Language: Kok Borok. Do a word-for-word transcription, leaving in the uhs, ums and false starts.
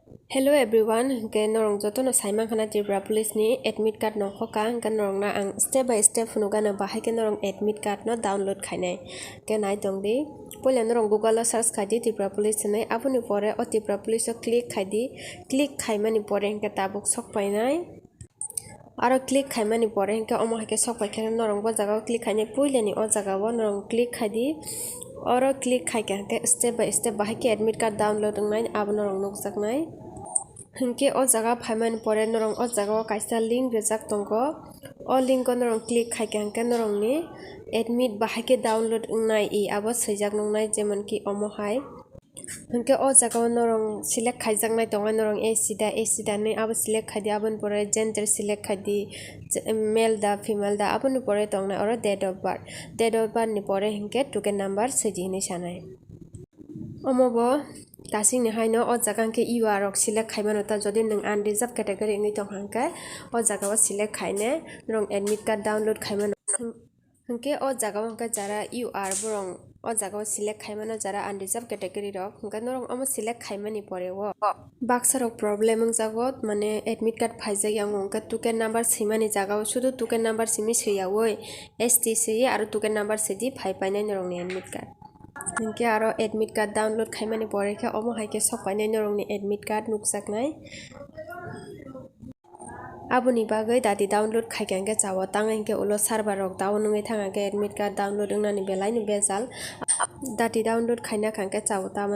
Hello everyone, hwnkhe norok jotono saimankha na Tripura Police ni admit card nongkhoka, hwnkhe norokno ang step by step phunukgana bahai khe norok admit card no download khainai. Hwnkhe nai tongdi, puila norok Google o search khaidi Tripura Police hinwi, aboni pore o Tripura Police o click khaidi, click khaimani pore hwnkhe tabuk sokpainai. Aro click khaimani pore hwnkhe omo hai khe sokpai khe norok bo jaga o click khainai, puilani o jaga o norok click khaidi. Oro click khaikha hwnkhe step by step bahai khe admit card download wngnai abo norok nukjaknai. Hwnkhe o jaga phaimani pore norok o jaga o kaisa link rijak tongo. O link o norok click khaikha hwnkhe norokni admit bahai khe download wngnai i abo swijak nuknai, jemon ki omo hai. Hwnkhe o jaga o norok select khaijaknai tongo, norok A C da, A C da hinwi abo select khaidi, aboni pore gender select khaidi, male da, female da, aboni pore tongnai oro date of birth. Date of birth ni pore hwnkhe token number swidi hinwi sanai. Omo bo kasing ni haino o jaga hwnkhe U R rok select khaimano ta, jodi nwng unreserved category wngwi tongkha hwnkhe o jaga o select khaine norok admit card download khaimano. Hwnkhe o jaga o hwnkhe jara U R borok o jaga o select khaimano, jara unreserved category rok, hwnkhe norok omo select khaimani pore o baksa rok problem wngjago, mane admit card phaijak ya wngkha, hwnkhe token number swimani jaga o sudu token number simi swiyaui S T swiwi aro token number swidi phai painai norokni admit card. Hwnkhe aro admit card download khaimani pore khe omo hai khe sok painai norokni admit card nukjaknai. Aboni bagwi dati download khaikha hwnkhe chao tang, hinkhe ulo server rok down wngwi thang, hinkhe admit card download wngnani belai ni bejal. Dati download khaina kha hwnkhe chao tamo.